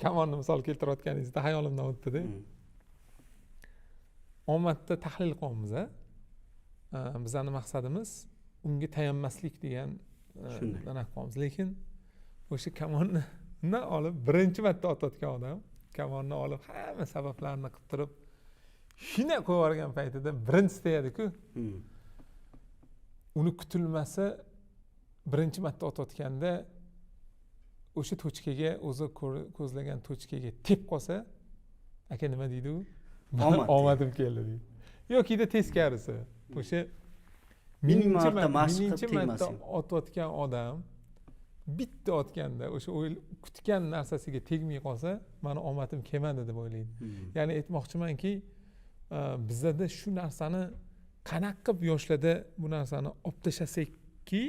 Kamonni misol keltirayotganingizda hayolimdan o'tdida. Omadda tahlil qilyapmiz, a, bizani maqsadimiz unga tayanmaslik degan Shunday. anaqa qilyapmiz. Lekin o'sha kamonni undan olib, birinchi marta otayotgan odam kamonni olib, hamma sabablarni qilib turib, shunday qo'yib yuborgan paytida birinchisi tegadiku. Uni kutilmasa, birinchi marta otayotganda o'sha точка ga, o'zi ko'zlagan точка ga tep qolsa, aka, nima deydi u? Omad. "Omadim keldi", deydi. Yokida teskarisi, o'sha Ming minginchi marta mashq qilib minginchi marta tegmasin. otayotgan odam bitta otganda o'sha kutgan narsasiga tegmay qolsa, "Mani omadim kelmadi", deb o'ylaydi. Ya'ni aytmoqchimanki, bizada shu narsani qanaqa qilib yoshlarda bu narsani olib tashlasakki,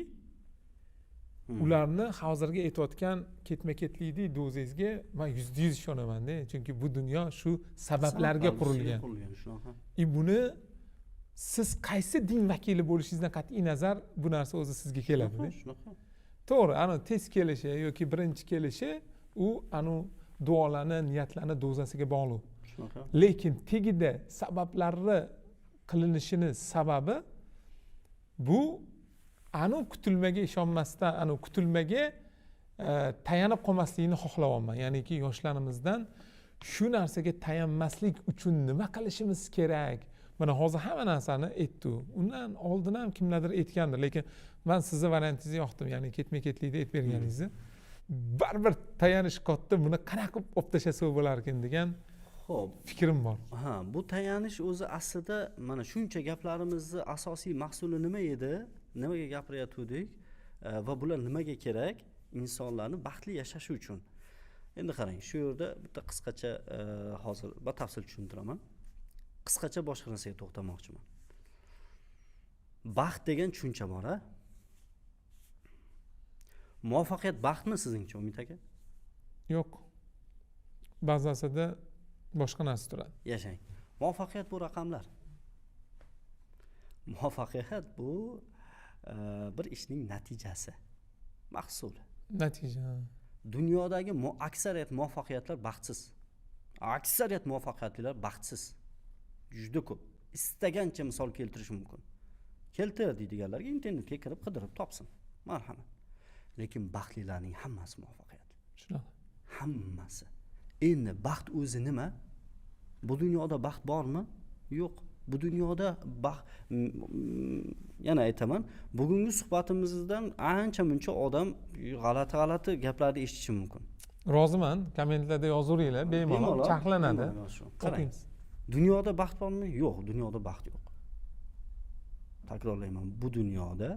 ularni hozirgi aytayotgan ketma ketlikni dozangizga man 100% ishonamanda, chunki bu dunyo shu sabablarga Sabablar qurilgan. Qurilgan, shunaqa. И buni siz qaysi din vakili bo'lishingizdan qat'iy nazar, bu narsa o'zi sizga keladida. Shunaqa. To'g'ri, anavi tez kelishi yoki birinchi kelishi, u anavi duolarni, niyatlarni dozasiga bog'liq. Shunaqa. Lekin tagida sabablarni qilinishini sababi bu anavi kutilmaga ishonmasdan, anavi kutilmaga tayanib qolmaslikni xohlayapman. Ya'niki yoshlarimizdan shu narsaga tayanmaslik uchun nima qilishimiz kerak? Mana hozir hamma narsani aytdi, undan oldin ham kimlardir aytgandir, lekin man sizni variantingizni yoqdim, ya'ni ketma ketlikda aytib berganingizni. Baribir tayanish katta, buni qanaqa qilib olib tashlasa bo'larkin degan fikrim bor. Ha, bu tayanish o'zi aslida mana shuncha gaplarimizni asosiy mahsuli nima edi, nimaga gapirayotgandik va bular nimaga kerak? Insonlarni baxtli yashashi uchun. Endi qarang, shu yerda bitta qisqacha, hozir batafsil tushuntiraman, qisqacha boshqa narsaga to'xtamoqchiman. Baxt degan tushuncha bor, a? Muvaffaqiyat baxtmi sizningcha, Umid aka? Yo'q, ba'zi narsada boshqa narsa turadi. Yashang. Muvaffaqiyat bu raqamlar, muvaffaqiyat bu bir ishning natijasi, mahsuli. Natija. Dunyodagi aksariyat muvaffaqiyatlar baxtsiz, aksariyat muvaffaqiyatlilar baxtsiz. Juda ko'p, istagancha misol keltirish mumkin. Keltir deydiganlarga internetga kirib qidirib topsin, marhamat. Lekin baxtlilarning hammasi muvaffaqiyatli. Shunaqa. Hammasi. Endi baxt o'zi nima? Bu dunyoda baxt bormi? Yo'q. Bu dunyoda baxt, yana aytaman, bugungi suhbatimizdan ancha muncha odam g'alati g'alati gaplarni eshitishi mumkin. Roziman, kommentlarda yozaveringlar bemalol. Bemalol, Charxlanadi. Bemalol shu. Qarang. O'qiymiz. Dunyoda baxt bormi? Yo'q, dunyoda baxt yo'q. Takrorlayman, bu dunyoda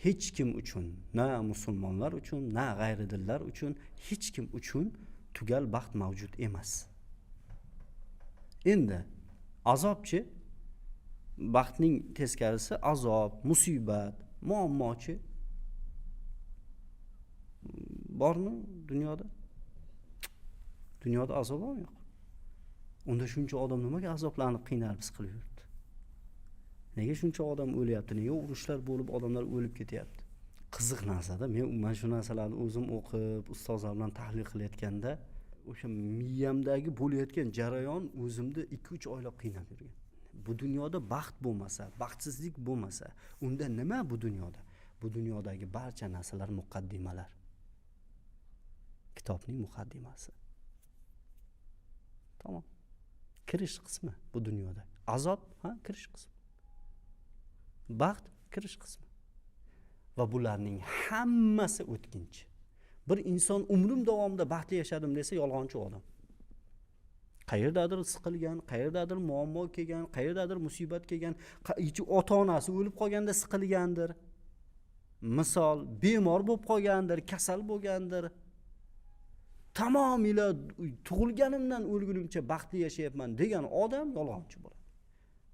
hech kim uchun, na musulmonlar uchun, na g'ayridinlar uchun, hech kim uchun tugal baxt mavjud emas. Endi azobchi? Baxtning teskarisi azob, musibat, muammochi bormi dunyoda? Dunyoda azob ham yo'q. Unda shuncha odam nimaga azoblanib, qiynalib, siqilib yuribdi? Nega shuncha odam o'lyapti? Nega urushlar bo'lib, odamlar o'lib ketyapti? Qiziq narsada, men mana shu narsalarni o'zim o'qib, ustozlar bilan tahlil qilayotganda o'sha miyamdagi bo'layotgan jarayon o'zimni 2-3 oylab qiynab yurgan. Bu dunyoda baxt bo'lmasa, baxtsizlik bo'lmasa, unda nima bu dunyoda? Bu dunyodagi barcha narsalar muqaddimalar, kitobning muqaddimasi, tamom, kirish qismi. Bu dunyoda azob ha kirish qismi, baxt kirish qismi va bularning hammasi o'tkinchi. Bir inson "Umrim davomida baxtli yashadim" desa, yolg'onchi odam. Qayerdadir siqilgan, qayerdadir muammo kelgan, qayerdadir musibat kelgan, ota onasi o'lib qolganda siqilgandir, misol, bemor bo'lib qolgandir, kasal bo'lgandir. Tamomila "Tug'ilganimdan o'lgunimcha baxtli yashayapman" degan odam yolg'onchi bo'ladi.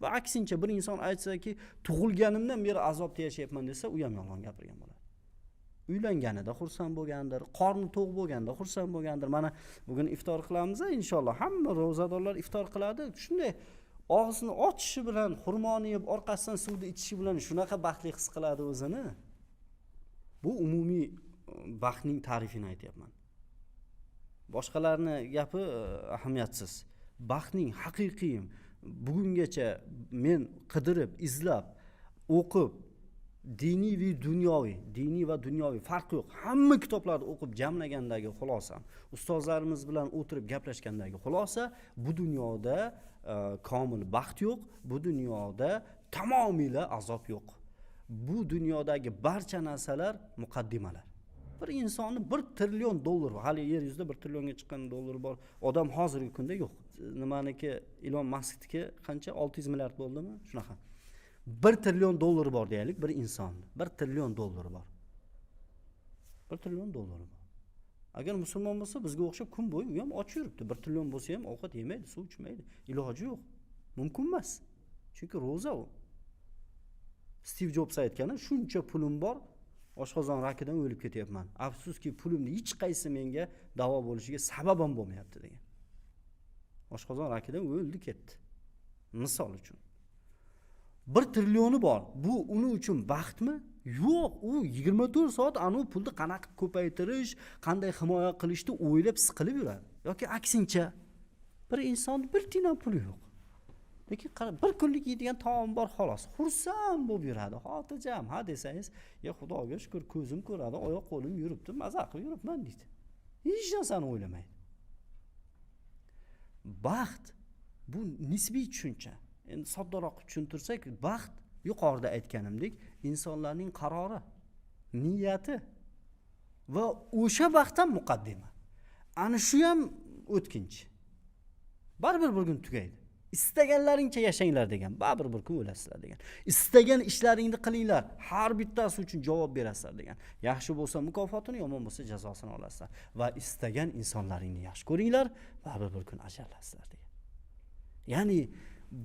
Va aksincha, bir inson aytsaki, "Tug'ilganimdan beri azobda yashayapman" desa, u ham yolg'on gapirgan bo'ladi. Uylanganida xursand bo'lgandir, qorni to'q bo'lganda xursand bo'lgandir. Mana bugun iftor qilamiz, inshaalloh hamma ro'zadorlar iftor qiladi. Shunday og'zini ochishi bilan xurmoni yeb, orqasidan suvni ichishi bilan shunaqa baxtli his qiladi o'zini. Bu umumiy baxtning ta'rifini aytyapman. Boshqalarni gapi ahamiyatsiz. Baxtning haqiqiy bugungacha men qidirib, izlab, o'qib, diniy va dunyoviy, diniy va dunyoviy farqi yo'q. Hamma kitoblarni o'qib jamlagandagi xulosam, ustozlarimiz bilan o'tirib gaplashgandagi xulosa, bu dunyoda komil baxt yo'q, bu dunyoda tamomila azob yo'q. Bu dunyodagi barcha narsalar muqaddimalar. Bir insonni 1 trillion dollar, hali yer yuzida 1 trillionga chiqqan dollar bor odam hozirgi kunda yo'q. Nimaniki, Ilon Maskniki qancha, 600 milliard bo'ldimi? Shunaqa. 1 trillion dollar bor deylik bir insonni. 1 trillion dollar bor. 1 trillion dollar bor. Agar musulmon bo'lsa, bizga o'xshab kun bo'yi u ham och yuribdi. 1 trillion bo'lsa ham ovqat yemaydi, suv ichmaydi. Iloji yo'q. Mumkin emas. Chunki ro'za u. Steve Jobs aytgani, shuncha pulim bor, oshqozon rakidan o'lib ketyapman. Afsuski, pulimni hech qaysi menga davo bo'lishiga sabab ham bo'lmayapti degan. Oshqozon rakidan o'ldi ketdi. Misol uchun. 1 trillioni bor. Bu uni uchun baxtmi? Yo'q, u 24 soat anu pulni qanaqa ko'paytirish, qanday himoya qilishni o'ylab siqilib yuradi. Yoki aksincha, bir inson bir tiyin ham puli yo'q. Lekin bir kunlik yeydigan taom bor xolos. Xursand bo'lib yuradi, xotirjam. Ha desangiz, ya Xudoga shukr, ko'zim ko'radi, oyoq qo'lim yuribdi, maza qilib yuribman deydi. Hech narsani o'ylamaydi. Baxt bu nisbiy tushuncha. Endi soddaroq tushuntirsak, baxt yuqorida aytganimdek insonlarning qarori, niyati va o'sha baxt ham muqaddima. Ana shu ham o'tkinchi. Baribir bir kun tugaydi. Istaganlaringcha yashanglar degan, baribir bir kun o'lasizlar degan. Istagan ishlaringni qilinglar, har bittasi uchun javob berasizlar degan. Yaxshi bo'lsa mukofotini, yomon bo'lsa jazosini olasizlar va istagan insonlaringni yaxshi ko'ringlar, baribir bir kun ajralasizlar degan. Ya'ni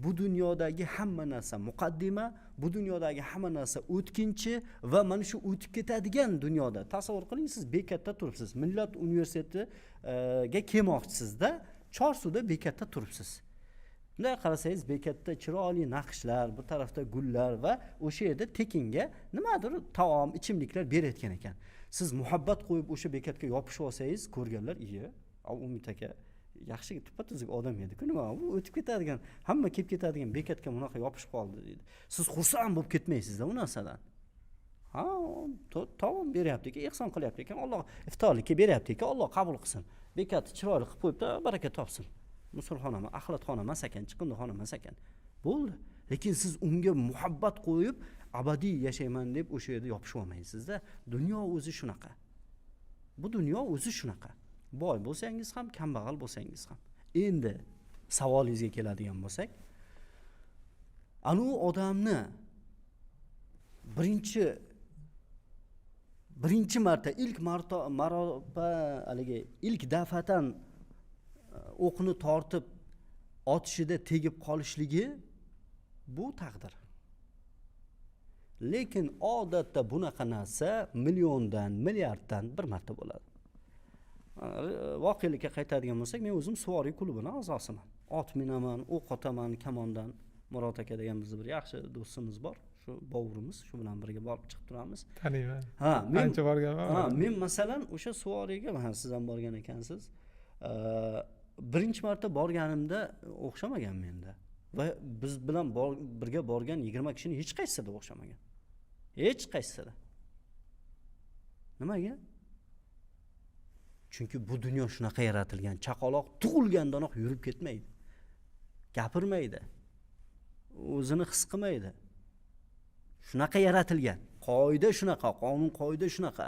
bu dunyodagi hamma narsa muqaddima, bu dunyodagi hamma narsa o'tkinchi va mana shu o'tib ketadigan dunyoda tasavvur qiling, siz bekatda turibsiz, Millat universitetiga kelmoqchisizda, Chorsuda bekatda turibsiz. Bunday qarasangiz bekatda chiroyli naqshlar, bir tarafda gullar va o'sha yerda tekinga nimadir taom, ichimliklar berayotgan ekan. Siz muhabbat qo'yib o'sha bekatga yopishib olsangiz, ko'rganlar, "Iye, Umid aka yaxshi tuppa-tuzuk odam edi-ku, nima bu o'tib ketadigan, hamma kelib ketadigan bekatga bunaqa yopishib qoldi" deydi. Siz xursand bo'lib ketmaysizda u narsadan. Ha, taom beryapti ekan, ehson qilyapti ekan, Alloh iftorlikka beryapti ekan, Alloh qabul qilsin. Bekatni chiroyli qilib qo'yibdi, baraka topsin. Musulxona, axlatxona emas ekan, chiqindixona emas ekan. Bo'ldi. Lekin siz unga muhabbat qo'yib abadiy yashayman deb o'sha yerda yopishib olmaysizda. Dunyo o'zi shunaqa. Bu dunyo o'zi shunaqa. Boy bo'lsangiz ham, kambag'al bo'lsangiz ham. Endi savolingizga keladigan bo'lsak, anu odamni birinchi marta, ilk marta maroba haligi ilk dafatan o'qni tortib otishida tegib qolishligi bu taqdir. Lekin odatda bunaqa narsa milliondan, milliarddan bir marta bo'ladi. Voqelikka qaytadigan bo'lsak, men o'zim suvoriy klubini a'zosiman. Ot minaman, o'q otaman kamondan. Murod aka degan bizni bir yaxshi do'stimiz bor, shu bovurimiz, shu bilan birga borib chiqib turamiz. Taniyman. Ha, men ancha borganman. Ha, men masalan o'sha suvoriyga, ha, siz ham borgan ekansiz. Birinchi marta borganimda o'xshamagan menda. Va biz bilan birga borgan 20 kishining hech qaysisida o'xshamagan. Hech qaysisida. Nimaga? Chunki bu dunyo shunaqa yaratilgan. Chaqaloq tug'ilgandanoq yurib ketmaydi. Gapirmaydi. O'zini his qilmaydi. Shunaqa yaratilgan. Qoida shunaqa, qonun qoida shunaqa.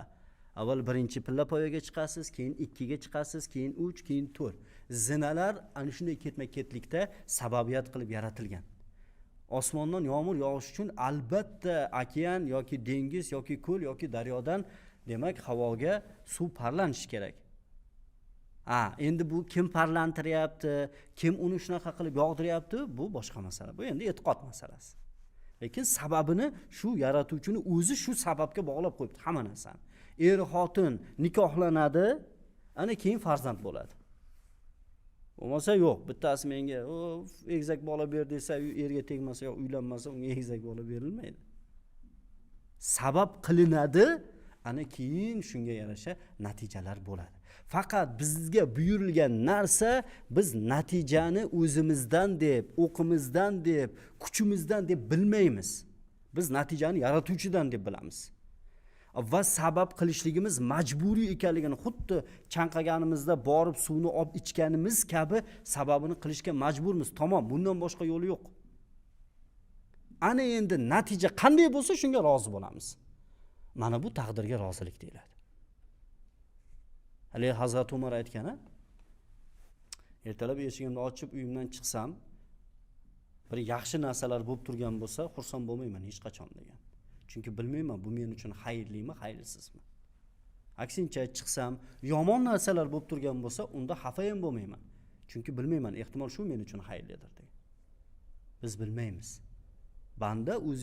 Avval birinchi pilla poyaga chiqasiz, keyin 2ga chiqasiz, keyin 3, keyin 4. Zinalar ana shunday ketma-ketlikda sababiyat qilib yaratilgan. Osmondan yomg'ir yog'ishi uchun albatta okean yoki dengiz yoki ko'l yoki daryodan, demak, havoga suv parlanishi kerak. Ha, endi bu kim parlantiryapti, kim uni shunaqa qilib yog'diryapti, bu boshqa masala. Bu endi e'tiqod masalasi. Lekin sababini shu yaratuvchini o'zi shu sababga bog'lab qo'yibdi hamma narsani. Er xotin nikohlanadi, ana keyin farzand bo'ladi. Bo'lmasa yo'q, bittasi menga egizak bola ber desa, erga tegmasa yo uylanmasa unga egizak bola berilmaydi. Sabab qilinadi, Ana keyin shunga yarasha natijalar bo'ladi. Faqat bizga buyurilgan narsa, biz natijani o'zimizdan deb, o'qimizdan deb, kuchimizdan deb bilmaymiz. Biz natijani yaratuvchidan deb bilamiz va sabab qilishligimiz majburiy ekanligini, xuddi chanqaganimizda borib suvni olib ichganimiz kabi sababini qilishga majburmiz. Tamom, bundan boshqa yo'li yo'q. Ana endi natija qanday bo'lsa, shunga rozi bo'lamiz. Mana bu taqdirga rozilik deyiladi. Haligi Hazrati Umar aytgan, ertalab eshigimni ochib uyimdan chiqsam, bir yaxshi narsalar bo'lib turgan bo'lsa, xursand bo'lmayman hech qachon degan. Chunki bilmayman, bu men uchun xayrlimi, xayrsizmi. Aksincha chiqsam, yomon narsalar bo'lib turgan bo'lsa, unda xafa ham bo'lmayman. Chunki bilmayman, ehtimol shu men uchun xayrlidir degan. Biz bilmaymiz. Banda o'zi